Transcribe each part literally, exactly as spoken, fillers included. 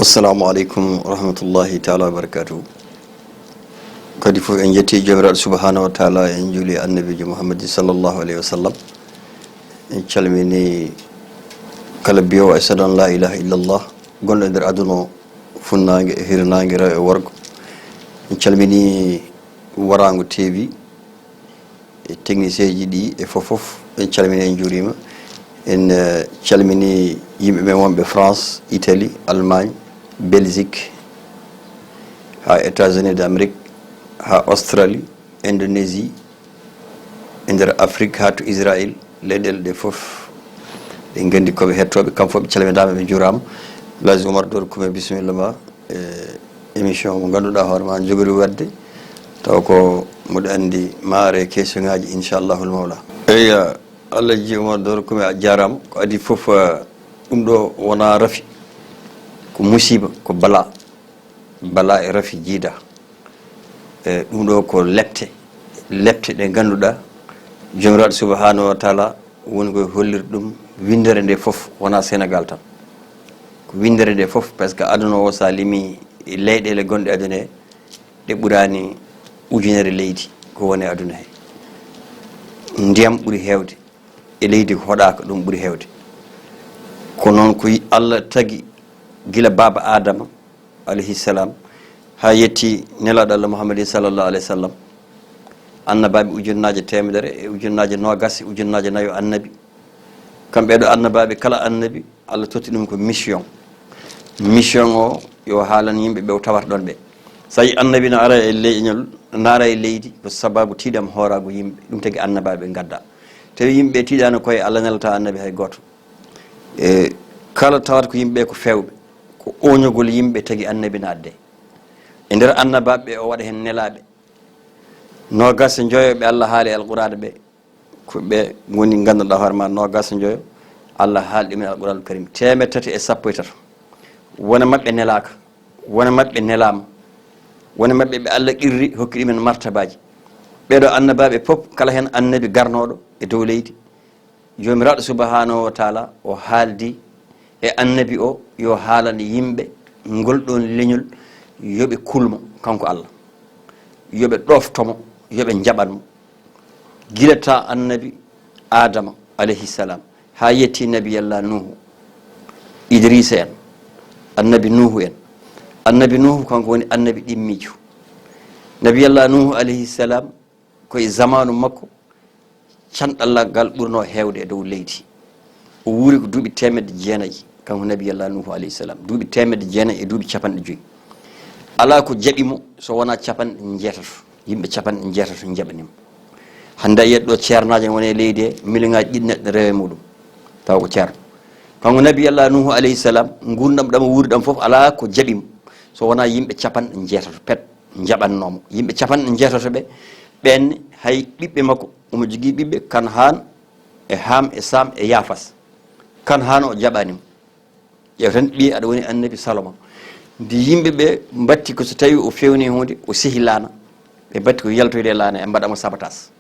Assalamu aleykum wa rahmatullahi taala wa barakatuhu. Kadi fof en jetti Joomiraaɗo subhanahu wa taala, en juuli annabiijo Muhammadin sallallahu alayhi wa sallam. En calmini kala mbiyowo ashhadu an la ilaha illallah gonɗo e nder aduna o, funnaange e hirnaange, rewo e worgo. En calmini Waraango T V e technicien ji ɗi e fof fof, en calmini, en njuuriima. En eh, calmini yimɓe men wonɓe France, Italie, Allemagne, Belgique, haa États-Unis d'Amérique, haa Australie, Indonésie, e nder Afrique haa to Israël, leyɗeele ɗe fof. Ɓe nganndi ko ɓe hettooɓe, kam fof ɓe calminaama, ɓe njuuraama. Elhadji Oumar Doro Koumé, bisimilla ma e émission mo ngannduɗaa hoore ma jogori waɗde, taw ko mboɗo anndi maare question ngaji, inchallahu mawla. Eyya, Elhadji Oumar Doro Koumé, a jaaraama. Ko adii fof, eh, ɗum ɗo wonaa rafi, ko musiba, ko bala. Bala e rafi jiida. E ɗum ɗo ko lepte, lepte ɗe ngannduɗaa Joomiraaɗo subhanahu wa taala woni koye hollirde ɗum winndere nde fof, wonaa Sénégal tan. Ko winndere nde fof, par ce que aduna o, so a limi leyɗeele gonɗe aduna he, ɗe ɓuraani ujunere leydi ko woni aduna he. Ndiyam ɓuri heewde e leydi hoɗaaka, ɗum ɓuri heewde. Ko noon ko Allah tagi gila baaba Adama alayhi salam, haa yetti nelaaɗo Allah Muhammadin sallallahu alayhi wa sallam. Annabaaɓe ujunnaaje teemedere e ujunnaaje noogas e ujunnaaje nayo annabi. Kamɓe ɗo annabaaɓe, kala annabi, Allah totti ɗum ko mission. Mission o yo haalan yimɓe ɓe o tawata ɗon ɓe. So tawi annabi na ara e leñol, na ara e leydi, ko sababu tiiɗam hooraagu yimɓe, ɗum tagi annabaaɓe ngadda. Tawi yimɓe tiiɗaano koye, Allah nelata annabi hay gooto. E kala tawata ko yimɓe ko feewɓe, ko oñogol yimɓe tagi annabi na adde. E nder annabaaɓe ɓe, o waɗa heen nelaaɓe noogas e njoyo ɓe Allah haali e Alqur'aana ɓe, ko ɓe ngoni ngannduɗaa hoore ma noogas e njoyo, Allah haali ɗum e Alqur'aanul Karim, teemeɗɗe tati e sappo e tato. Wona maɓɓe nelaaka, wona maɓɓe nelaama, wona maɓɓe ɓe Allah qirri, hokki ɗumen martabaaji. Ɓeeɗo annabaaɓe fof, kala heen annabi garnooɗo e dow leydi, Joomiraaɗo subhanahu wa taala o haaldi e annabi o, yo haalan yimɓe ngol ɗon leñol, yo ɓe kulmo kanko Allah, yo ɓe ɗoftomo, yo ɓe njaɓanmo. Gila ta annabi Adama alayhi salam haa yetti nabiyallah Nuhu, Idrisa en, annabi Nuhu en. Annabi Nuhu kanko woni annabi ɗimmiijo. Nabiyallah Nuhu alayhi salam, ko e zamaanu makko canɗalal ngal ɓurnoo heewde e dow leydi. O wuuri ko duuɓi teemedde jeenayi, kanko nabiyallah Nuhu alayhi salam, duuɓi teemedde jeenayi e duuɓi capanɗe joyi. Alaa ko jaɓi mo so wonaa capanɗe njeetato, yimɓe capanɗe njeetato njaɓani mo. Hannde a yiyat ɗo ceernaajo ne woni e leydi he, miliŋaaji ɗiɗi neɗɗo rewa e muɗum, tawa ko ceerno. Kanko nabiyallah Nuhu alayhi salam, nguurndam ɗam o wuuri ɗam fof, alaa ko jaɓi mo so wonaa yimɓe capanɗe njeetato pet njaɓannoo mo. Yimɓe capanɗe njeetato ɓe, ɓeen hay ɓiɓɓe makko, omo jogii ɓiɓɓe Kan'aan e Haam e Saam e Yaafas. Kan'aan o jaɓaani mo. Ƴeew tan ɓiye aɗa woni annabi Saloma. Nde yimɓe ɓe mbatti ko so tawi o fewni huunde, o sehi laana. Ɓe mbatti ko yaltoyde e laana, ɓe mbaɗa mo sabotage.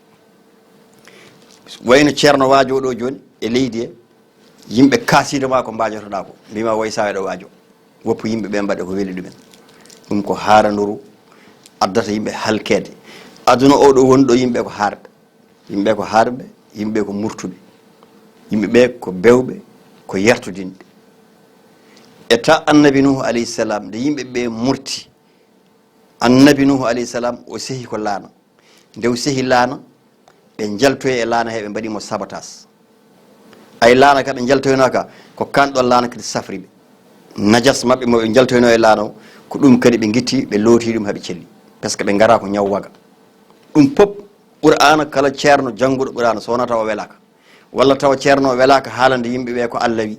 Wayno ceerno waajo ɗo jooni e leydi he, yimɓe kaasiido ma ko mbaajotoɗaa ko, mbima way saweɗo waajo. Woppu yimɓe ɓe mbaɗa ko weli ɗumen. Ɗum ko haaranduru addata yimɓe halkeede. Aduna o ɗo woni ɗo, yimɓe ko haarɓe. Yimɓe ko haarɓe, yimɓe ko murtuɓe. Yimɓe ɓe ko bewɓe, ko yartudinɓe. E ta annabi Nuhu alayhi salam, nde yimɓe ɓe murti, annabi Nuhu alayhi salam o sehi ko laana. Nde o sehi laana, ɓe njaltoyi e laana he, ɓe mbaɗi mo sabotage. Ay laana ka ɓe njaltoyno ka, ko kan ɗon laana kadi safri ɓe. Najas maɓɓe mo ɓe njaltoyno e laana o, ko ɗum kadi ɓe ngitti, ɓe looti ɗum haa ɓe celli. Par ce que ɓe ngara ko ñaw waga. Ɗum pop, Qur'aana, kala ceerno jannguɗo Qur'aana, so wonaa tawa o welaaka. Walla tawa ceerno o welaaka haalande yimɓe ɓe ko Allah wi.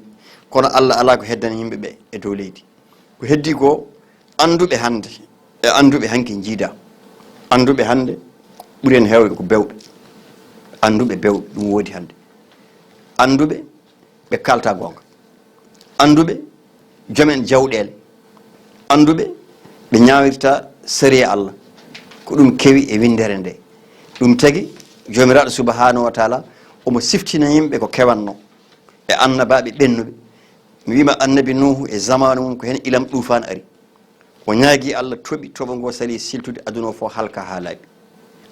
Kono Allah alaa ko heddani yimɓe ɓe e dow leydi. Ko heddi ko, annduɓe hannde e annduɓe hanki njiida. Annduɓe hannde ɓuri en heewde ko bewɓe. Annduɓe bewɓe, ɗum woodi hannde. Annduɓe ɓe kalta goonga. Annduɓe joom en jawɗeele. Annduɓe ɓe ñaawirta sariya Allah. Ko ɗum kewi e winndere nde. Ɗum tagi Joomiraaɗo subhanahu wa taala omo siftina yimɓe ko kewanno e annabaaɓe ɓennuɓe. Mi wiima annabi Nuuhu e zamaanu mum ko heen ilam ɗuufaan ari. O ñaagii Allah, toɓi, toɓo ngoo salii siltude, aduna o fof halka haa laaɓi.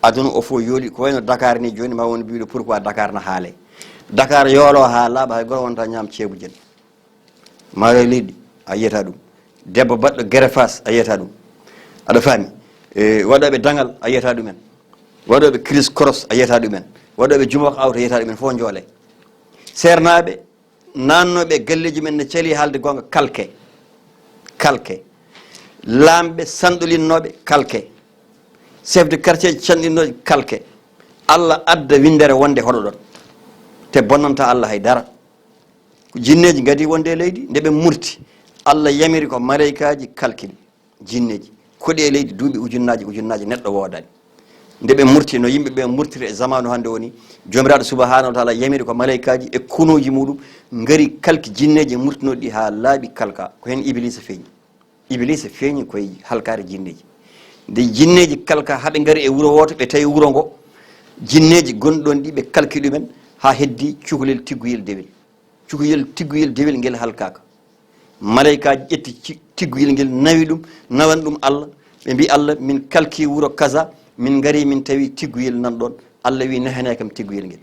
Aduna o fof yooli, ko wayno Dakar ni jooni, ma won mbiiɗo pourquoi Dakar na haalee. Dakar yooloo haa laaɓa, hay gooto wonta ñaam ceebu jën. Maaroy leydi, a yiyata ɗum. Debbo baɗɗo gerefaas, a yiyata ɗum. Aɗa faami? E, waɗooɓe daŋal, a yiyata ɗumen. Waɗooɓe kiris koros, a yiyata ɗumen. Waɗooɓe jumok awto, a yiyata ɗumen, fof njoole. Seernaaɓe, naannooɓe e galleeji men ne calii haalde goonga, kalke. Kalke. Laamɓe sanɗolinnooɓe, kalke. Chef de quartier canɗinnooɓe, kalke. Allah adda winndere wonde hoɗo ɗon. Te bonnanta Allah hay dara. Ko jinneeji ngadii wonde e leydi, nde ɓe murti, Allah yamiri ko maleykaaji kalkini jinneeji. Koɗi e leydi duuɓi ujunnaaji, ujunnaaji, neɗɗo woodaani. Nde ɓe murti, no yimɓe ɓe murtiri e zamaanu hannde o ni, Joomiraaɗo Subhaanahu wa Taala yamiri ko maleykaaji e kunuuji muɗum ngari kalki jinneeji murtinooɗi ɗi haa laaɓi kalka. Ko heen Ibiliisa feeñi. Ibiliisa feeñi koye halkaare jinneeji. Nde jinneeji kalka, haa ɓe ngari e wuro wooto, ɓe tawi wuro ngo, jinneeji gonɗon ɗi, ɓe kalki ɗumen haa heddi cukalel tigguyel dewel. Cukalel tigguyel dewel ngel halkaaka. Maleykaaji ƴetti ci-, tigguyel ngel, nawi ɗum, nawani ɗum Allah. Ɓe mbi Allah, "Min kalki wuro kaza, min ngari min tawi tigguyel nan ɗon." Allah wi, "Nehanee kam tigguyel ngel."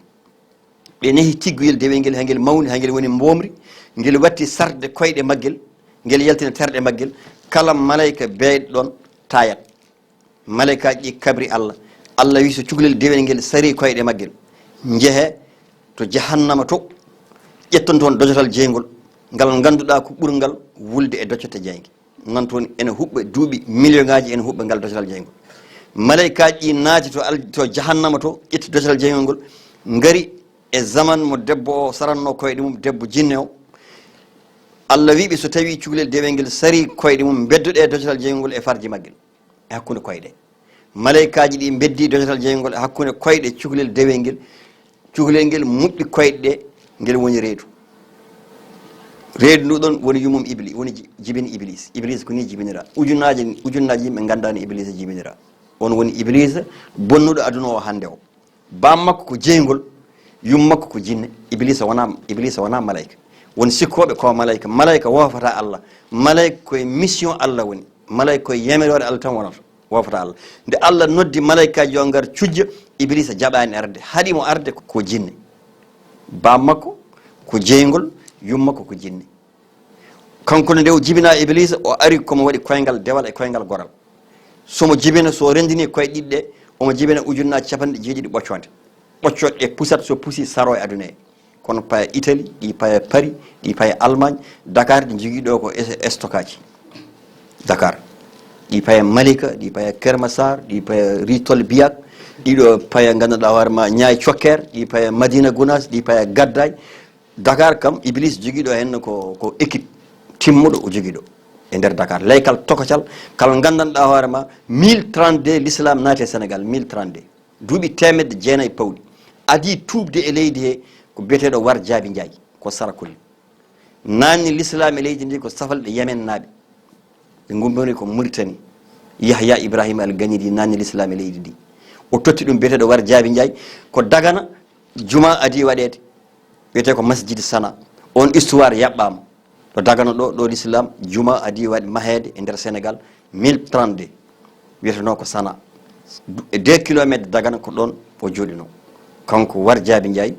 Ɓe nehi tigguyel dewel ngel, haa ngel mawni, haa ngel woni mboomri. Ngel watti sarde koyɗe maggel, ngel yaltina terɗe maggel. Kala maleyka beeyɗo ɗon, taayat. Maleykaaji ɗi kabri Allah. Allah wi, "So cukalel dewel ngel sarii koyɗe maggel, njehee to jahannama to, ƴetton toon dojotal jeyngol, ngal ngannduɗaa ko ɓurngal wulde e docotte jeynge." Nan toon ene huɓɓa duuɓi millionŋaaji, ene huɓɓa ngal dojotal jeyngol. Maleykaaji ɗi naati to al-, to jahannama to, ƴetti dojotal jeyngol ngol, ngari e zaman mo debbo o saranno koyɗe mum, debbo jinne o. Allah wi ɓe, "So tawi cukalel dewel ngel sarii koyɗe mum, mbeddoɗee dojotal jeyngol ngol e farji maggel." E hakkunde koyɗe. Maleykaaji ɗi mbeddi dojotal jeyngol e hakkunde koyɗe cukalel dewel ngel. Cukalel ngel muɓɓi koyɗe ɗe, ngel woni reedu. Reedu ndu ɗon woni yummum Ibli-, woni ji-, jibini Ibliis. Ibliis ko ni jibinira. Ujunnaaji, ujunnaaji yimɓe nganndaani Ibliis jibinira. On woni Ibliis bonnuɗo aduna o hannde o. Baam makko ko jeyngol, yum makko ko jinne. Ibliisa wonaa, Ibliisa wonaa malayka. Won sikkooɓe ko malayka. Malayka woofataa Allah. Malayka ko e mission Allah woni. Malayka ko e yamiroore Allah tan wonata. Woofataa Allah. Nde Allah noddi malaykaaji yo ngar cujja, Ibliisa jaɓaani arde. Haɗi mo arde ko jinne. Baam makko ko jeyngol, yum makko ko jinne. Kanko ne nde o jibinaa Ibliisa, o ari ko mo waɗi koyngal dewal e koyngal goral. So mo jibina, so o renndini koye ɗiɗi ɗe, omo jibina ujunnaaji capanɗe jeeɗiɗi ɓoccoonde. Ɓoccooɗe ɗe pusat, so pusi, saroo e aduna he. Kono paya Italie, ɗi paya Paris, ɗi paya Allemagne, Dakar ɗi njogii ɗo ko es-, stockage. Dakar. Ɗi paya Malika, ɗi paya Kermassar, ɗi paya Ritol Biyak, ɗiɗo paya ngannduɗaa hoore ma Ñaay Cokkeer, ɗi paya Madina Gounass, ɗi paya Gaddaye. Dakar kam, Ibliis jogiiɗo heen ko, ko équipe timmuɗo o jogiiɗo e nder Dakar. Leykal tokocal, kala nganndanɗaa hoore ma, mille trente-deux l'islam naati e Sénégal, mille trente-deux. Duuɓi teemedde jeenayi pawɗi. Adii tuubde e leydi he ko biyeteeɗo War Jaabi Njaay, ko Sarakulle. Naanni l'islam e leydi ndi ko safalɓe Yemennaaɓe. Ɓe ngummori ko Muritani. Yahya Ibrahima Al Ganidi naanni l'islam e leydi ndi. O totti ɗum biyeteeɗo War Jaabi Njaay. Ko Dagana juma adii waɗeede. Wiyetee ko Masjid Sana. On histoire yaɓɓaama. Ɗo Dagana ɗo, ɗo l'islam juma adii waɗ-, maheede e nder Sénégal mille trente-deux. Wiyetenoo ko Sana. Du-, e deux kilomètres Dagana ko ɗoon o jooɗinoo. Kanko War Jaabi Njaay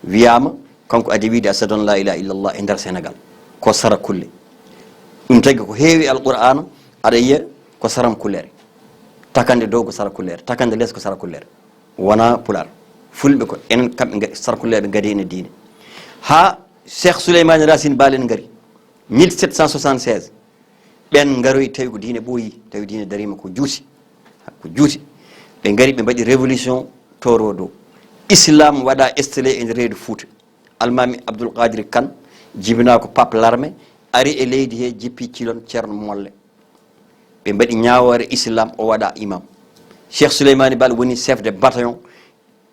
wiyaama, kanko adii wiide ashhadu an la ilaha illallah e nder Sénégal. Ko Sarakulle. Ɗum tagi ko heewi Alqur'aana, aɗa yiya ko Saramkullere. Takande dow ko Sarakullere, takande les ko Sarakullere. Wonaa Pulaar. Fulɓe ko enen kamɓe nga-, Sarakulleeɓe ngadi ene diine. Haa Cheikh Souleymane Racine Ba en ngari, mille sept cent soixante-seize. Ɓeen ngaroyi tawi ko diine ɓooyi, tawi diine dariima ko juuti. Ko juuti. Ɓe ngari, ɓe mbaɗi révolution torodo. Islam waɗa installé e nder reedu Fuuta. Almaami Abdul Qadir Kan, jibinaa ko Pape Larmé, ari e leydi he, jippi Cilon Ceerno Molle. Ɓe mbaɗi ñaawoore Islam, o waɗa imam. Cheikh Souleymane Baal woni chef de bataillon.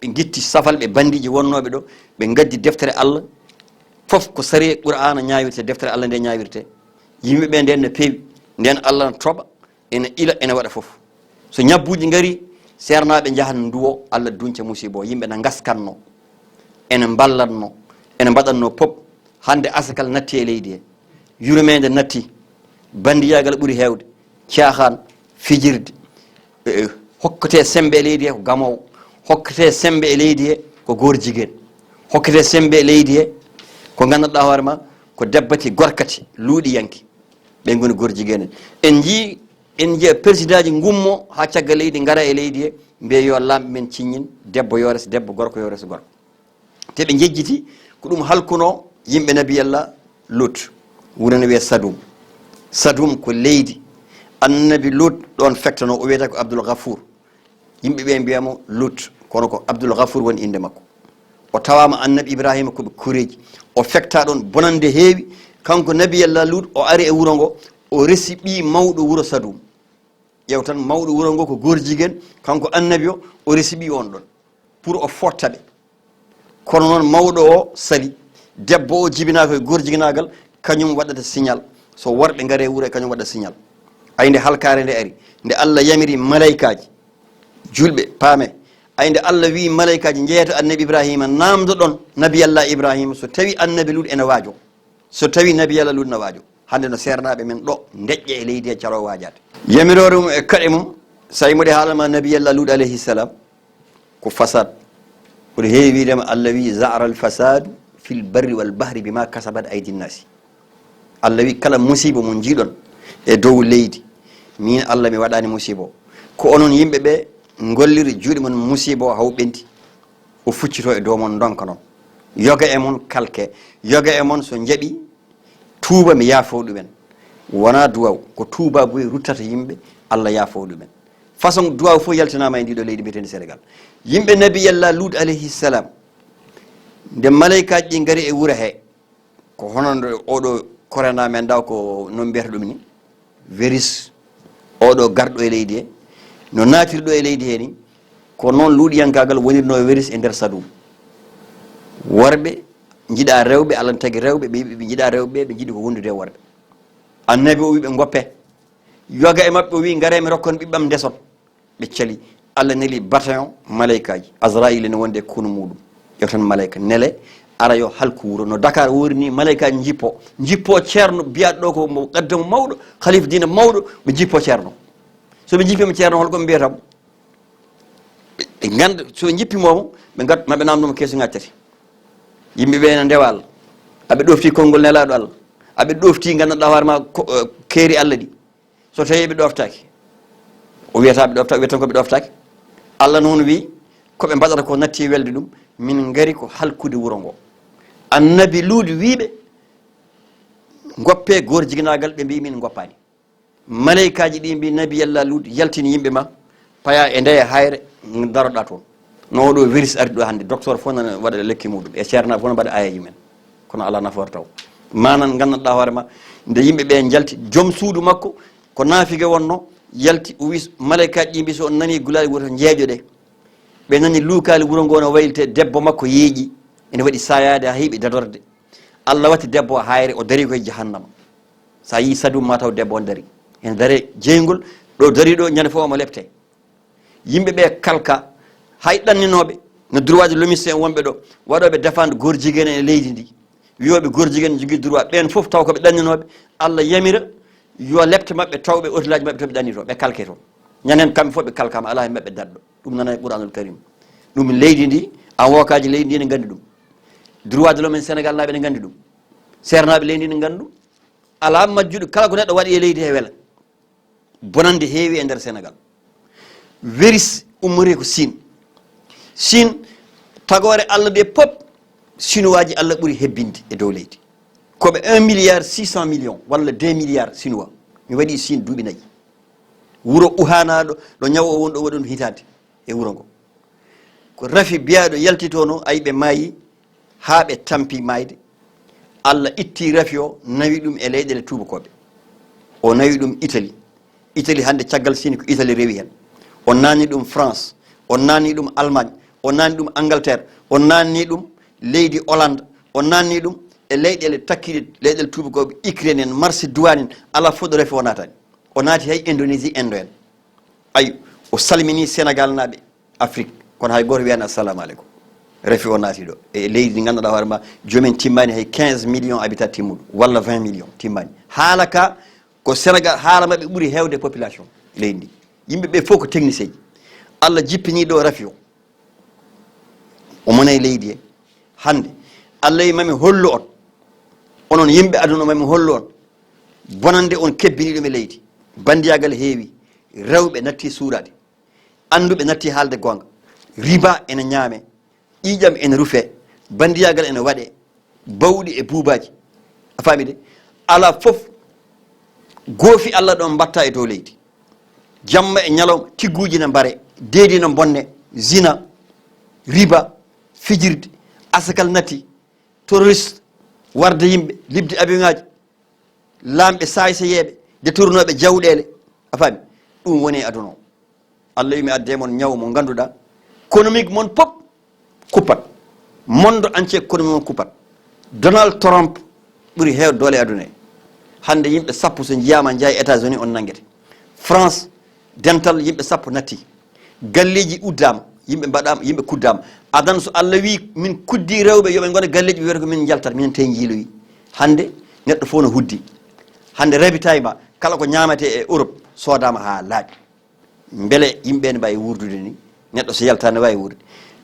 Ɓe ngitti safalɓe, bandiiji wonnooɓe ɗo, ɓe ngaddi deftere Allah, fof ko sariya Qur'aana ñaawirte, deftere Allah nde ñaawirte. Yimɓe ɓe nden no peewi, nden Allah no toɓa, ene ila, ene waɗa fof. So ñabbuuji ngari, seernaaɓe njahan nduwo, Allah dunca musiiba o. Yimɓe na ngaskannoo, ene mballatnoo, ene mbaɗatnoo pop. Hannde asakal natti e leydi he. Yurmeende natti, banndiyaagal ɓuri heewde, caaxaan, fijirde. Eh, hokkete semmbe e leydi he ko gamoowo, hokkete semmbe e leydi he ko goor jigéen, hokkete semmbe e leydi he ko nganndanɗaa hoore ma ko debbati gorkati luuɗiyanke, ɓe ngoni goor jigéen en. En njii, en njiya présidentji ngummo haa caggal leydi ngara e leydi he, mbiya yo laamɓe men ciññin, debbo yo res debbo, gorko yo res gorko. Te ɓe njejjiti ko ɗum halkunoo yimɓe Nabiyallah Lut, wuro no wiyee Sadum. Sadum ko leydi. Annabi Lut ɗoon fektanoo, o wiyetee ko Abdul Ghafuur. Yimɓe ɓe mbiya mo Lut, kono ko Abdul Ghafuur woni innde makko. O tawaama Annabi Ibraahiima ko ɓe koreeji. O fektaa ɗoon, bonannde heewi. Kanko Nabiyallah Lut, o ari e wuro ngo, o resi ɓii mawɗo wuro Sadum. Ƴeew tan, mawɗo wuro ngo ko goor jigéen, kanko Annabi o, o resi ɓii oon ɗoon pour o footta ɓe. Kono noon mawɗo o sali, debbo o jibinaa ko e goor jiginagal, kañum waɗata signal. So worɓe ngare wuro e kañum waɗa signal. Ay nde halkaare nde ari, nde Allah yamiri malaykaaji, julɓe, paame. Ay nde Allah wiyi malaykaaji, "Njeeyata Annabi Ibraahiima, naamndo ɗon Nabi Allah Ibraahiima, so tawi Annabi Lut ene waajo." So tawi Nabi Allah Lut na waajo. Hannde no seernaaɓe men ɗo ndeƴƴa e leydi he calo waajaade. Yamiroore mum e kaɗe mum, so a yimoɗe haalama Nabi Allah Lut alayhi salam, ko fasad. Ko heewi wiidema Allah wi, "Zahara al-fasadu fil barri wal bahri bima kasabat aydi nnasi." Allah wi, "Kala musiiba mo njiiɗon e dow leydi, min Allah mi waɗani musiiba o. Ko onon yimɓe ɓe ngolliri juuɗe mon musiiba o haw ɓenti." O fuccito e dow mon, ndonka noon. Yoga e mon kalke, yoga e mon so njaɓi tuuba, mi yaafoo ɗumen. Wonaa duwaw, ko tuubaabu e ruttata yimɓe, Allah yaafoo ɗumen. Façon duwaw fof yaltinaama e ndiɗo leydi mbiyetendi Sénégal. Yimɓe Nabi Allah Lut alayhi salam, nde malaykaaji ɗi ngari e wuro he, ko hono nde oɗo corona men ɗa, ko noon mbiyata ɗum ni, virus, oɗo garɗo e leydi he, no naatiri ɗo e leydi he ni, ko noon luuɗiyankaagal wonirno virus e nder Sadum. Worɓe njiɗa rewɓe, Allah ne tagi rewɓe, ɓe, ɓe njiɗa rewɓe, ɓe njiɗi ko wondude e worɓe. Annabi o wi ɓe ngoppe. Yoga e maɓɓe o wi, "Ngare mi rokkon ɓiɓɓam ndeson." Ɓe cali. Allah neli bataillon malaykaaji. Azrail ene wonde e konu muɗum. Ƴeew tan malayka nele, ara yo halku wuro. No Dakar wori ni, malaykaaji njippo. Njippo ceerno, biyaɗo ɗo ko mo qaddamu mawɗo, khalifa diina mawɗo, ɓe njippo ceerno. So ɓe njippiima ceerno, holko ɓe mbiyata mo? Ɓe, ɓe ngannda, so ɓe njippiima mo, ɓe ngat-, ma ɓe naamndo mo keesuŋaaji tati. Yimɓe ɓe ene ndewa Allah. Aɓe ɗofti konngol nelaaɗo Allah. Aɓe ɗofti, nganndanɗaa hoore ma ko, eh, keeri Allah ɗi. So tawii ɓe ɗoftaaki, o wiyata ɓe ɗofta, o wiyata ko ɓe ɗoftaaki. Allah noon wi, ko ɓe mbaɗata ko natti welde ɗum, min ngari ko halkude wuro ngo. Annabi Luudu wi ɓe, ngoppe goor jiginaagal, ɓe mbi min ngoppaani. Maleykaaji ɗi mbi Nabi Yalla Luudu yaltini yimɓe ma, paya e ndeya hayre, daroɗa toon. No oɗo virus ardi ɗo hannde, docteur fof nana waɗa lekki muɗum, e ceernaaɓe fof no mbaɗa ayeeji men. Kono alaa nafoore taw. Manan nganndanɗaa hoore ma, nde yimɓe ɓe njalti, joom suudu makko, ko naafige wonno, yalti, o wi, maleykaaji ɗi mbi, so on nani gulaali wuro to njeeƴo ɗe. Ɓe nani luukaali wuro ngo no waylite, debbo makko yeeƴi, ene waɗi sayaade haa heɓi dadorde. Allah watti debbo o hayre, o dari koye jahannama. So a yii Sadum ma taw debbo on dari. Ene dare jeyngol, ɗo dari ɗo, ñande fof omo lepte. Yimɓe ɓe kalka, hay ɗanninooɓe, no droit de l'hommiste en wonɓe ɗo, waɗooɓe défendre goor jigéen en e leydi ndi, wiyooɓe goor jigéen en jogii droit, ɓeen fof taw ko ɓe ɗanninooɓe, Allah yamira yo lepte maɓɓe taw ɓe, otelaaji maɓɓe to ɓe ɗannitoo, ɓe kalke toon. Ñande heen kamɓe fof ɓe kalkaama, alaa heen maɓɓe daɗɗo. Ɗum nana e Qur'anul Karim. Ɗum leydi ndi, avocatji leydi ndi ne nganndi ɗum. Droit de l'homme en Sénégal naaɓe ne nganndi ɗum. Seernaaɓe leydi ndi ne nganndi ɗum. Alaa majjuɗo, kala ko neɗɗo waɗi e leydi he wela. Bonande heewi e nder Sénégal. Virus ummori ko Siin. Siin, tagoore Allah ɗe pop, Sinuwaaji Allah ɓuri hebbinde e dow leydi. Ko ɓe un milliard six cent millions walla deux milliards Sinuwa. Mi waɗi Siin duuɓi nayi. Wuro Uhanaɗo, ɗo ñaw o woni ɗo waɗi ɗum hitaande e wuro ngo. Ko rafi biyaaɗo yaltitono, ay ɓe maayi, haa ɓe tampi maayde. Allah itti rafi o, nawi ɗum e leyɗeele tuubakooɓe. O nawi ɗum Italie. Italie hannde caggal Siin ko Italie rewi heen. O naanni ɗum France, o naanni ɗum Allemagne, o naanni ɗum Angleterre, o naanni ɗum leydi Hollande, o naanni ɗum e leyɗeele takkiɗe, leyɗeele tuubakooɓe, Ukraine en, Macédoine en, alaa fof ɗo rafi o naatani. O naati hay Indonésie, Indo en. Ayo, o salmini Sénégal naaɓe, Afrique, kono hay gooto wiyani assalamu aleykum. Rafi o naati ɗo e leydi ndi ngannduɗaa hoore ma, joomen timmaani hay quinze millions habitants timmuɗo, walla vingt millions timmaani. Haala ka ko Sénégal, haala maɓɓe ɓuri heewde population leydi ndi. Yimɓe ɓe fof ko technicien ji. Allah jippini ɗo Rafi o. O mona e leydi he. Hannde, Allah wi mami hollu on. Onon yimɓe aduna o mami hollu on. Bonande on kebbini ɗum e leydi. Banndiyagal heewi. Rewɓe natti suuraade. Annduɓe natti haalde goonga. Riba ene ñaame. Ƴiiƴam ene rufe. Banndiyagal ene waɗe. Bawɗi e buubaaji. A faami de? Alaa fof goofi Allah ɗon mbatta e dow leydi. Jamma e ñalawma, tigguuji ne mbare, deedi ne mbonne, zina, riba, fijirde, asakal natti, terroriste, warde yimɓe, liɓde avion ŋaaji, laamɓe saayseyeeɓe, détournooɓe jawɗeele. A faami? Ɗum woni e aduna o. Allah wi mi adde mon ñaw mo ngannduɗaa, économique mon pop kuppat. Monde entier économie mon kuppat. Donald Trump ɓuri heew doole e aduna he. Hannde yimɓe sappo so njiyaama njeya États-Unis on nanngete. France, dental yimɓe sappo natti. Galleeji uddaama, yimɓe mbaɗaama, yimɓe kuddaama. Adan so Allah wi min kuddi rewɓe yo ɓe ngona galleeji, ɓe wiyata ko min njaltat, minen tawi njiiloyi. Hannde neɗɗo fof no huddi. Hannde ravitaillement, kala ko ñaamate e Europe soodaama haa laaɓi. Mbele yimɓe ne mbaawi wuurdude ni? Neɗɗo so yalta ne waawi wuurde.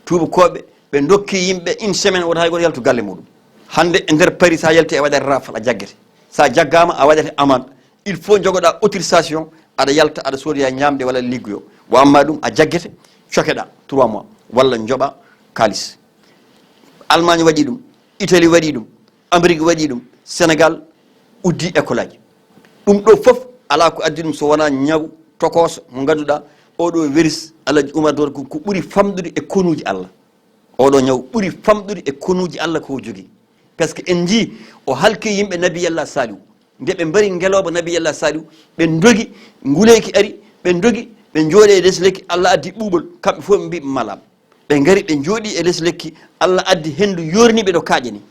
Tuubakooɓe, ɓe ndokki yimɓe une semaine, wota hay gooto yaltu galle muɗum. Hannde e nder Paris, sa yalti a waɗat rafle, a jaggete. Sa jaggaama, a waɗete amende. Il faut jogoɗa autorisation, aɗa yalta, aɗa soodoya ñaamde walla liggoyo. Wa amma ɗum, a jaggete, cokeɗa trois mois, walla njoɓa kaalis. Allemagne waɗi ɗum, Italie waɗi ɗum, Amérique waɗi ɗum, Sénégal uddi école aji. Ɗum ɗo fof alaa ko addi ɗum so wonaa ñaw tokooso mo ngannduɗaa, oɗo virus, Alhaji Oumar Dor, ko, ko ɓuri famɗude e konuuji Allah. Oɗo ñaw ɓuri famɗude e konuuji Allah ko o jogii. Parce que en njii o halki yimɓe Nabi Allah Salihu. Nde ɓe mbari ngelooba Nabi Allah Salihu, ɓe ndogi, nguleeki ari, ɓe ndogi, ɓe njooɗi e les lekki, Allah addi ɓuuɓol, kamɓe fof ɓe mbii ɓe malaama. Ɓe ngari, ɓe njooɗi e les lekki, Allah addi henndu yoorni ɓe no kaaƴe ni.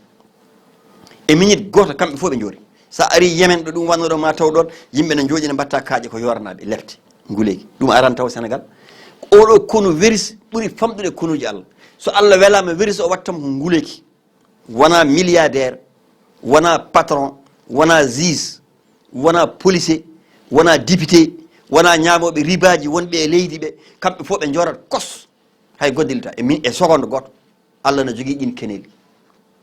E minute gooto, kamɓe fof ɓe njoori. So a ari Yemen, ɗo ɗum wannoo ɗo, ma taw ɗoon, yimɓe ne njooɗi, ne mbatta kaaƴe ko yooranaaɓe, lepte, nguleeki. Ɗum aran taw Senegal. Oɗo konu virus ɓuri famɗude konuuji Allah. So Allah welaama virus, o wattan ko nguleeki. Wona milliardaire, wona patron, wona juge, wona policier, wona député, wona ñaamooɓe ribaaji wonɓe e leydi ɓe, kamɓe fof ɓe njoorat kos. Hay goddilta e min, e seconde gooto, Allah na jogii ɗin keneeli.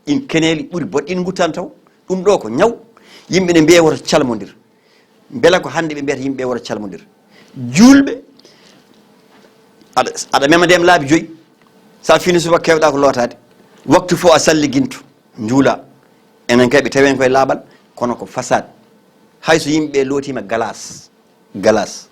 Ɗin keneeli ɓuri bonɗe, ɗin nguttan taw. Ɗum ɗo ko ñaw. Yimɓe ne mbiya woto calmondir. Mbela ko hannde ɓe mbiyata yimɓe woto calmondir? Juulɓe, aɗa, aɗa mema ndiyam laabi joyi. Sa fini subaka, kewɗa ko lootaade. Waktu fof a salliginto, njuula. Enen kay ɓe tawi en koye laaɓal, kono ko fasaad. Hay so yimɓe lootiima galas, galas.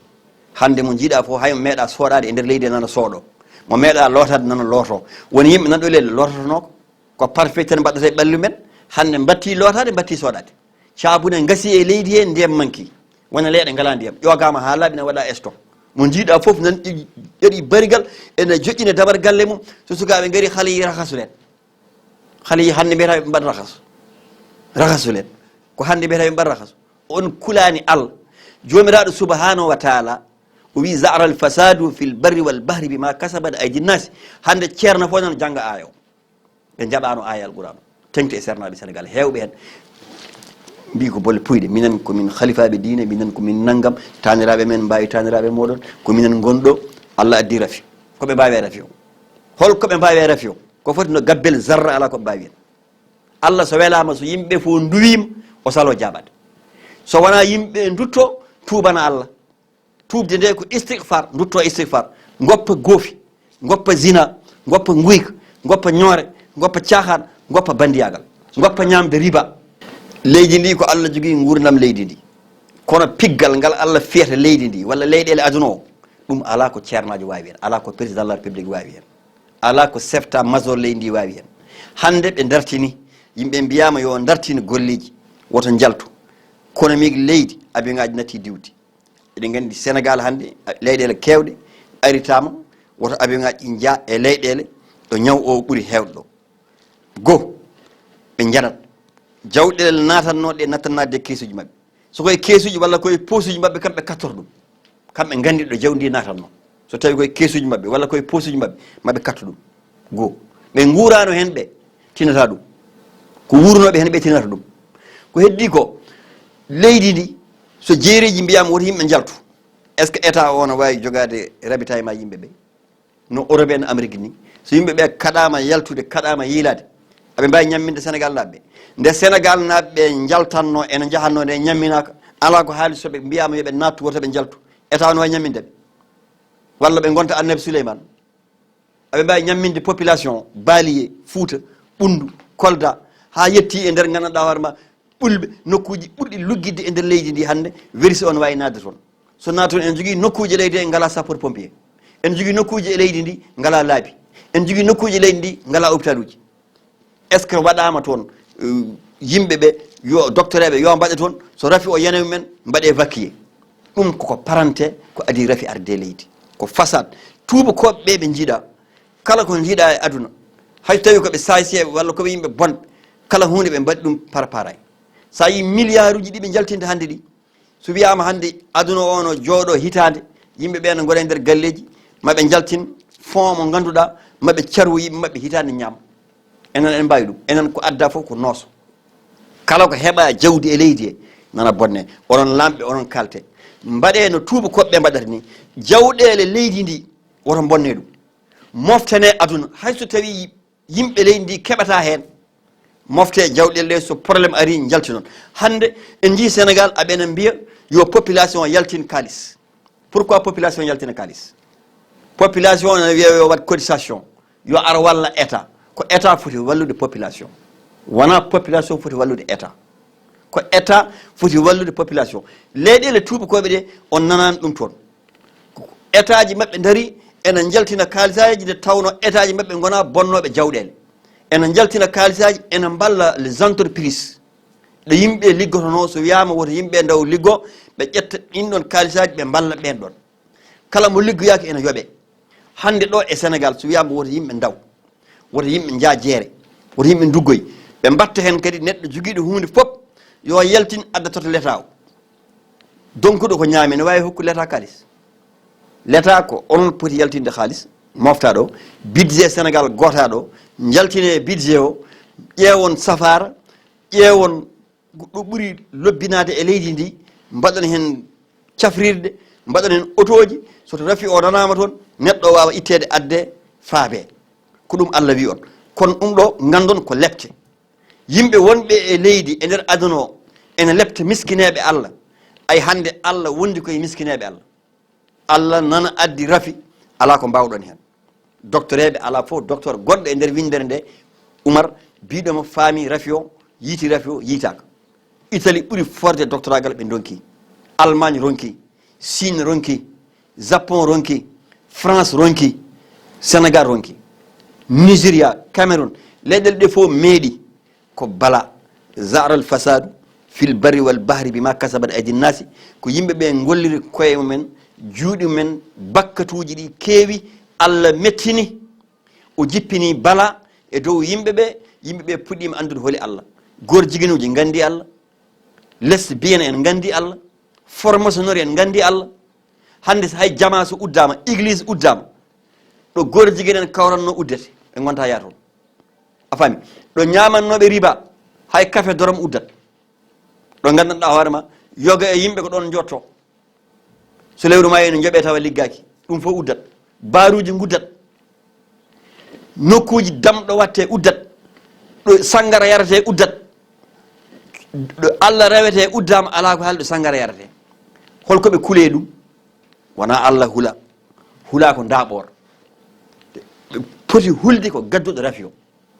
Hannde mo njiiɗa fof, hay mo meeɗa sooɗaade e nder leydi nana sooɗo. Mo meeɗa lootaade nana looto. Woni yimɓe nan ɗo leydi loototonoo ko, ko parfait tan mbaɗata e ɓalli men. Hannde mbatti lootaade, mbatti sooɗaade. Caabune ngasi e leydi he, ndiyam manki. Wona leeɗe ngalaa ndiyam. Ƴogaama haa laaɓi, na waɗa stock. Mo njiiɗa fof nan ƴe-, ƴeɗi barigal, ene joƴƴina dabar galle mum. So sukaaɓe ngari, xale yi raxasu leen. Xale yi hannde mbiyata ɓe mbaɗ raxasu. Raxasu leen. Ko hannde mbiyata ɓe mbaɗ raxasu. On kulaani Allah. Joomiraaɗo subhanahu wa taala, o wi, "Zahara al fasadu fil barri wal bahri bima kasabat aydi nnaasi." Hannde ceerno fof nan jannga aaya o. Ɓe njaɓaano aaya Alquraan o. Teŋti e seernaaɓe Senegal, heewɓe heen mbii ko bolle puyɗe. Minen ko min halifaaɓe diine, minen ko min nanngam, taaniraaɓe men mbaawi taaniraaɓe mooɗon, ko minen ngon ɗo, Allah addi rafi. Ko ɓe mbaawi e rafi o? Hol ko ɓe mbaawi e rafi o? Ko foti no gabbel zarra, alaa ko ɓe mbaawi heen. Allah so welaama, so yimɓe fof nduwiima, o salo jaabaade. So wonaa yimɓe ndutto, tuubana Allah. Tuubde nde ko istighfar, ndutto istighfar. Ngoppa goofi, ngoppa zina, ngoppa nguyka, ngoppa ñoore, ngoppa caaxaan, ngoppa banndiyagal, ngoppa ñaamde riba. Leydi ndi ko Allah jogii nguurndam leydi ndi. Kono piggal ngal Allah fiyata leydi ndi, walla leyɗeele aduna o, ɗum alaa ko ceernaajo waawi heen, alaa ko président de la République waawi heen, alaa ko chef d'état major leydi ndi waawi heen. Hannde ɓe dartini, yimɓe mbiyaama yo dartin golleeji, woto njaltu. Kono mi leydi, abiŋaaji natti diwde. Eɗen nganndi Senegal hannde, leyɗeele keewɗe aritaama, woto avion ngaji ɗi njaa e leyɗeele ɗo ñaw o ɓuri heewde ɗo. Go, ɓe njanat. Jawɗeele naatannooɗe ɗe nattan naatde e keesuuji maɓɓe. So koye keesuuji walla koye poosuuji maɓɓe, kamɓe kattoto ɗum. Kamɓe nganndi ɗo jawdi ndi naatannoo. So tawi koye keesuuji maɓɓe walla koye poosuuji maɓɓe, maɓe katto ɗum. Go. Ɓe nguuraano heen ɓe tinata ɗum. Ko wuurnooɓe heen ɓe tinata ɗum. Ko heddii ko, leydi ndi, so jeereeji mbiyaama woto yimɓe njaltu, est-ce que État o no waawi jogaade ravitaillement yimɓe ɓe? No Europe en Amérique ni, so yimɓe ɓe kaɗaama yaltude, kaɗaama yiilaade, aɓe mbaawi ñamminde Sénégal naaɓe ɓe? Nde Sénégal naaɓe ɓe njaltanno, ene njahatno nde ñamminaaka, alaa ko haali so ɓe mbiyaama yo ɓe naattu, woto ɓe njaltu, État o no waawi ñamminde ɓe? Walla ɓe ngonta Annabi Suleyman? Aɓe mbaawi ñamminde population Baliye, Fuuta, Ɓunndu, Kolda, haa yetti e nder nganndanɗaa hoore ma, ɓulɓe, nokkuuji ɓurɗi luggitde e nder leydi ndi hannde, wersi o no waawi naatde toon. So naati toon, ene jogii nokkuuji e leydi ndi ngalaa sapeur pompier. Ene jogii nokkuuji e leydi ndi ngalaa laabi. Ene jogii nokkuuji e leydi ndi ngalaa hôpitaluuji. Est-ce que waɗaama toon, euh, yimɓe ɓe, yo docteur ɓe, yo mbaɗe toon, so rafi o yana mumen, mbaɗe évacuer? Ɗum koko parante, ko adii rafi arde leydi. Ko façade. Tuubakooɓe ɓe, ɓe njiɗa, kala ko njiɗa e aduna, hay so tawi ko ɓe saayseeɓe walla ko ɓe yimɓe bonɓe, kala huunde ɓe mbaɗi ɗum par paray. So a yii milliarduuji ɗi ɓe njaltinta hannde ɗi, so wiyaama hannde aduna o no jooɗo hitaande, yimɓe ɓe no ngona e nder galleeji, ma ɓe njaltin fonds mo ngannduɗaa, ma ɓe carwo yimɓe maɓɓe hitaande ñaama. Enen en mbaawi ɗum. Enen ko adda fof ko nooso. Kala ko heɓa jawdi e leydi he, nana bonne. Onon laamɓe, onon kalte. Mbaɗe no tuubakooɓe ɓe mbaɗata ni. Jawɗeele leydi ndi, woto bonne ɗum. Moftane aduna, hay so tawi yimɓe leydi ndi keɓata heen. Mofte jawɗeele ɗe, so problème ari, njaltinon. Hannde, en njii Sénégal, aɓe ene mbiya yo population o yaltin kaalis. Pourquoi population yaltina kaalis? Population ene wiya yo waɗ cotisation, yo ar walla État. Ko État foti wallude population. Wonaa population foti wallude État. Ko État foti wallude population. Leyɗeele tuubakooɓe ɗe, on nanaani ɗum toon. Ko État ji maɓɓe ndari, ene njaltina kaalisaaji nde tawnoo État ji maɓɓe ngonaa bonnooɓe jawɗeele. Ene njaltina kaalisaaji, ene mballa les entreprises. Ɗo yimɓe liggotonoo, so wiyaama woto yimɓe ndaw liggo, ɓe ƴetta ɗin ɗon kaalisaaji, ɓe mballa ɓeen ɗon. Kala mo liggoyaaki ene yoɓee. Hannde ɗo e Sénégal, so wiyaama woto yimɓe ndaw, woto yimɓe njaa jeere, woto yimɓe nduggoy, ɓe mbatta heen kadi neɗɗo jogiiɗo huunde fof, yo yaltin adda totta l'État o. Donkuɗo ko ñaami, ne waawi hokkude l'État kaalis? L'État ko onon poti yaltinde kaalis, mofta ɗo, budget Sénégal goota ɗo, njaltine budget o, ƴeewon safaara, ƴeewon ɗo ɓuri lobbinaade e leydi ndi, mbaɗon heen cafrirde, mbaɗon heen otooji, so to rafi o nanaama toon, neɗɗo o waawa itteede adde faabe. Ko ɗum Allah wi on. Kono ɗum ɗo, nganndon ko lepte. Yimɓe wonɓe e leydi, e nder aduna o, ene lepta miskineeɓe Allah. Ay hannde Allah wondi koye miskineeɓe Allah. Allah nana addi rafi, alaa ko mbaawɗon heen. Doktoreeɓe alaa fof, docteur goɗɗo e nder winndere nde, Umar, biiɗo mo faami rafi o, yiiti rafi o, yiitaaka. Italie ɓuri forde doctoragal ɓe ndonki. Allemagne ronki, Chine ronki, Japon ronki, France ronki, Sénégal ronki, Nigeria, Cameroun, leyɗeele ɗe fof meeɗi. Ko bala, zahara al fasadu fil barri wal bahri bima kasabat aydi nnasi, ko yimɓe ɓe ngolliri koye mumen, juuɗe mumen, bakkatuuji ɗi keewi, Allah mettini, o jippini bala e dow yimɓe ɓe, yimɓe ɓe puɗɗiima anndude holi Allah. Goor jiginuuji nganndi Allah, lesbienne en nganndi Allah, franc-maçonnerie en nganndi Allah. Hannde so hay jamaa so uddaama, église uddaama, ɗo goor jigéen en kawranno uddete, ɓe ngonta yaa toon. A faami? Ɗo ñaamannooɓe riba, hay café dorom uddat. Ɗo nganndanɗaa hoore ma, yoga e yimɓe ko ɗoon njotto. So lewru maayi ene njoɓee tawa liggaaki, ɗum fof uddat. Baaruuji nguddat. Nokkuuji damɗo watte uddat. Ɗo sanngara yarate uddat. Ɗo Allah rewete uddaama, alaa ko haali ɗo sanngara yarate. Holko ɓe kulee ɗum? Wonaa Allah hula. Hula ko ndaaɓoor. Ɓe poti hulde ko gadduɗo rafi o,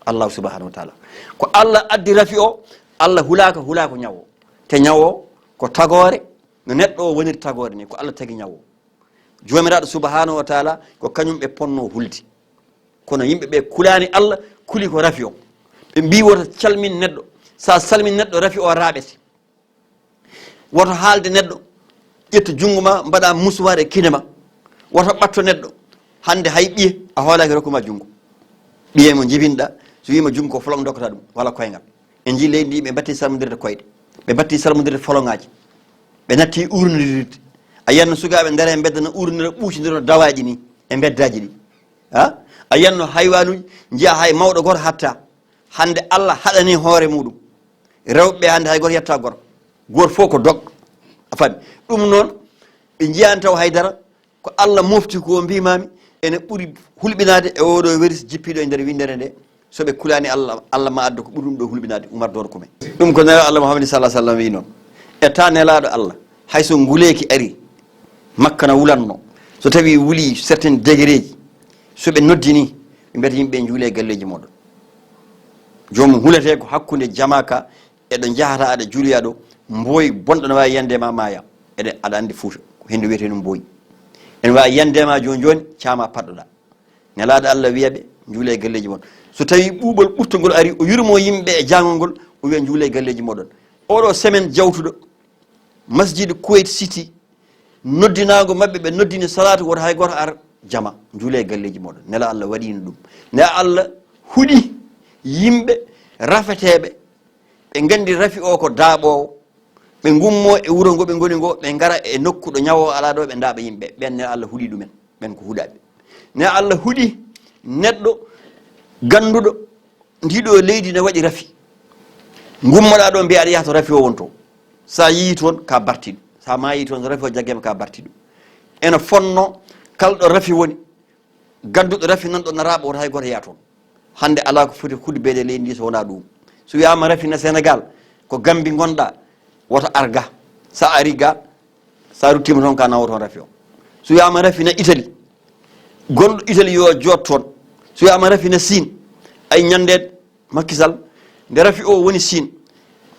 Allahu subhanahu wa taala. Ko Allah addi rafi o, Allah hulaaka, hulaaka ñawo. Te ñawo ko tagoore, no neɗɗo o woniri tagoore ni, ko Allah tagi ñawo. Joomiraaɗo subhanahu wa taala, ko kañum ɓe ponno hulde. Kono yimɓe ɓe kulaani Allah, kuli ko rafi o. Ɓe mbii woto calmin neɗɗo. Sa salmin neɗɗo, rafi o raaɓete. Woto haalde neɗɗo, ƴettu junngo ma, mbaɗa musuwaar e kine ma. Woto ɓatto neɗɗo. Hannde hay ɓiye, a hoolaaki rokku ma junngo. Ɓiye mo njibinɗa, so wiima junngo ko folon dokkata ɗum, walla koyngal. En njii leydi ndi, ɓe mbatti salmondirde koyɗe. Ɓe mbatti salmondirde foloŋaaji. Ɓe natti uurnirirde. A yiyan no sukaaɓe ndara e mbedda no uurnira ɓuucindira dawaaji ni e mbeddaaji ɗi. Ha? A A yiyanno haywanuuji, njiya hay mawɗo gooto hatta. Hannde Allah haɗani hoore muɗum. Rewɓe hannde hay gooto yetta gorko. Gooto fof ko dog. A faami? Ɗum noon, ɓe njiyaani taw haydara. Ko Allah mofti ko mbimami ene ɓuri hulɓinaade e oɗo weris jippiɗo e nder winndere nde. So ɓe kulaani Allah, Allah ma adda ko ɓuri ɗum ɗo hulɓinaade. Umar Doro Kume. Ɗum ko Nelaaɗo Allah Muhammad sallallahu alaihi wasallam wi noon. E ta Nelaaɗo Allah, hay so nguleeki ari, Makka na wulanno. So tawi wuli certaines degré ji, so ɓe noddini, ɓe mbiyata yimɓe njuule e galleeji mooɗon. Joomum hulete ko hakkunde jamaaka, eɗo njahata aɗa juuloya ɗo, mbooyi bonɗo ne waawi yande ma maaya. Eɗen, aɗa anndi Fuuta, ko henndu wiyetee ɗum mbooyi. Ene waawi yande ma jooni jooni, caama paɗɗoɗa. Nelaaɗo Allah wiya ɓe, njuule e galleeji mon. So tawi ɓuuɓol ɓurtongol ari, o yurmo yimɓe e jaangol ngol, o wiya njuule e galleeji moɗon. Oɗo semaine jawtuɗo, masjid Kuwait City, noddinaango maɓɓe, ɓe noddini salaatu, woto hay gooto ar jama, njuule e galleeji moɗon. Nela Allah waɗino ɗum. Nela Allah huɗi yimɓe rafeteeɓe, ɓe nganndi rafi o ko daaɓoowo, ɓe ngummo e wuro ngo ɓe ngoni ngo, ɓe ngara e nokku ɗo ñawo alaa ɗo, ɓe ndaaɓa yimɓe. Ɓen ne Allah huɗi ɗumen, ɓen ko huɗaaɓe. Ne Allah huɗi neɗɗo gannduɗo ndiɗo leydi ne waɗi rafi. Ngummoɗa ɗo mbiya aɗa yaha to rafi o woni to. Sa yii toon ka bartiɗo. Sa maayi toon rafi o jaggema ka bartiɗo. Ene fonno kala ɗo rafi woni, gannduɗo rafi nan ɗo na raaɓa, woto hay gooto yaa toon. Hannde alaa ko foti huɗibeede leydi ndi so wonaa ɗum. So wiyaama rafi na Senegal, ko Gambi ngonɗa, woto ar ga. Sa ari ga, sa ruttiima toon ka nawo toon rafi o. So wiyaama rafi na Italie, gonɗo Italie yo joot toon. So wiyaama rafi na Siin, ay ñannde Macky Sall, nde rafi o woni Siin,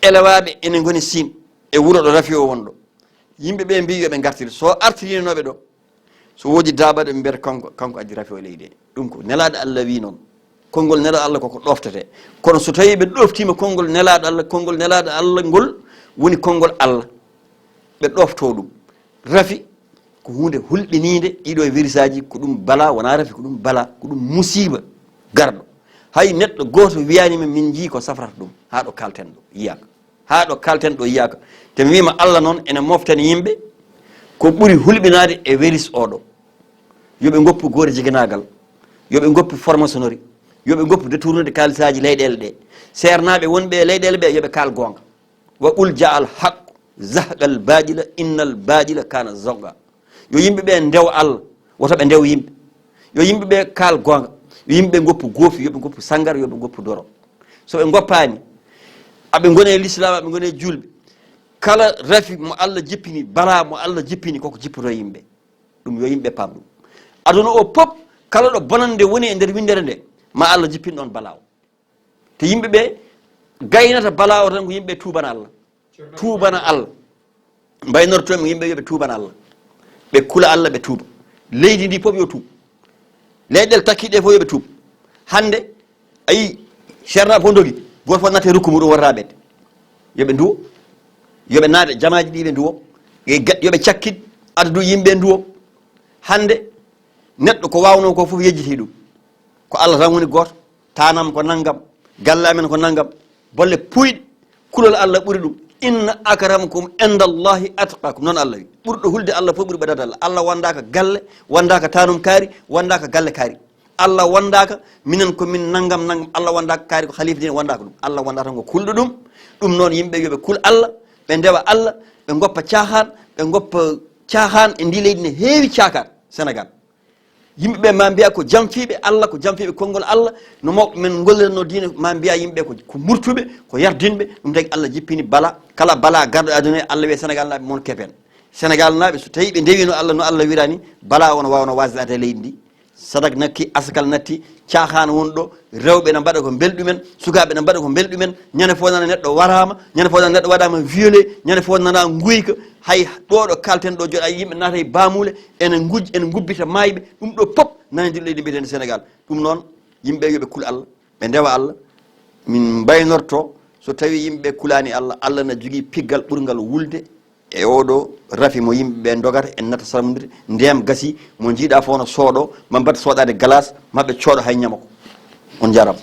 elewaaɓe ene ngoni Siin, e wuro ɗo rafi o wonɗo. Yimɓe ɓe mbi yo ɓe ngartir. So artirinooɓe ɗo, so woodi daabaɗo, ɓe mbiyata kanko, kanko addi rafi o leydi he. Ɗum ko Nelaaɗo Allah wi noon. Konngol Nelaaɗo Allah koko ɗoftete. Kono so tawi ɓe ɗoftiima konngol Nelaaɗo Allah, konngol Nelaaɗo Allah ngol woni konngol Allah. Ɓe ɗofto ɗum. Rafi ko huunde hulɓiniinde, ɗiɗo e virisaaji, ko ɗum bala, wonaa rafi, ko ɗum bala, ko ɗum musiiba garɗo. Hay neɗɗo gooto wiyaani min, min njii ko safrata ɗum, haa ɗo kalten ɗo, yiyaaka. Haa ɗo kalten ɗo yiyaaka. Te mi wiima Allah noon ene moftani yimɓe ko ɓuri hulɓinaade e weris oɗo. Yo ɓe ngoppu goore jiginaagal, yo ɓe ngoppu formation ori, yo ɓe ngoppu détournude kaalisaaji leyɗeele ɗe. Seernaaɓe wonɓe e leyɗeele ɓe, yo ɓe kaal goonga. Wa qul jaa al haqq, zahqa al baatila, inna al baatila kaana zahuqa. Yo yimɓe ɓe ndew Allah, woto ɓe ndew yimɓe. Yo yimɓe ɓe kaal goonga. Yo yimɓe ɓe ngoppu goofi, yo ɓe ngoppu sanngara, yo ɓe ngoppu doro. So ɓe ngoppaani, aɓe ngone e lislaam, aɓe ngone e juulɓe. Kala rafi mo Allah jippini, bala mo Allah jippini, koko jippoto yimɓe. Ɗum yo yimɓe paam ɗum. Aduna o pop, kala ɗo bonande woni e nder winndere nde, ma Allah jippin ɗon bala o. Te yimɓe ɓe gaynata bala o tan ko yimɓe tuubana Allah. Tuubana Allah. Mbaynortoomi yimɓe yo ɓe tuubana Allah. Ɓe kula Allah, ɓe tuuba. Leydi ndi fof yo tuub. Leyɗeele takkiiɗe fof yo ɓe tuub. Hannde, a yii, ceernaaɓe fof ndogi. Gooto fof natta e rukku muɗum, wota ɓe. Yo ɓe nduwo. Yo ɓe naata jamaaji ɗi, ɓe nduwo. Ɓe ga-, yo ɓe cakkit adadu yimɓe nduwo. Hannde, neɗɗo ko waawnoo ko fof yejjiti ɗum. Ko Allah tan woni gooto. Taanam ko nanngam, galle amen ko nanngam. Bolle puuyɗe, kulol Allah ɓuri ɗum. Inna akramakum indallahi atqakum. Noon Allah wi. Ɓurɗo hulde Allah fof ɓuri ɓadaade Allah. Allah wondaaka galle, wondaaka taanum kaari, wondaaka galle kaari. Allah wondaaka minen ko min nanngam, nanngam. Allah wondaaka kaari ko halifa din, wondaaka ɗum. Allah wondaaka tan ko kulɗo ɗum. Ɗum noon yimɓe yo ɓe kul Allah, ɓe ndewa Allah, ɓe ngoppa caahaan, ɓe ngoppa caahaan e ndi leydi ne heewi caakaan Senegal. Yimɓe ɓe ma mbiya ko jamfiiɓe Allah, ko jamfiiɓe konngol Allah, no mawɓe men ngolliranno diine, ma mbiya yimɓe ko, ko murtuɓe, ko yardinɓe, ɗum tagi Allah jippini bala, kala bala garɗo e aduna he, Allah wiya Senegal naaɓe mon kepen. Senegal naaɓe so tawi ɓe ndewino Allah no Allah wirani, bala on wawno wasde ade leydi ndi. Sadak nakki, asakal natti, caahaan won ɗo, rewɓe na mbaɗa ko mbelɗumen, sukaaɓe na mbaɗa ko mbelɗumen, ñande fof nana neɗɗo waraama, ñande fof nana neɗɗo waɗaama violé, ñande fof nana nguyka, hay ɗo ɗo kalten ɗo jooɗa yimɓe naata e baamuule, ene nguj-, ene ngubbita maayɓe, ɗum ɗo pop nana nder leydi mbiyeteende Senegal. Ɗum noon, yimɓe yo ɓe kul Allah, ɓe ndewa Allah, min mbaynorto, so tawi yimɓe kulaani Allah, Allah na jogii piggal ɓurngal wulde, e oɗo rafi mo yimɓe ɓe ndogata, en nata salmondirde, ndiyam gasi, mo njiiɗa fof no sooɗo, ma mbaɗ soɗaade glace, ma ɓe cooɗo hay ñamako. On njaaraama.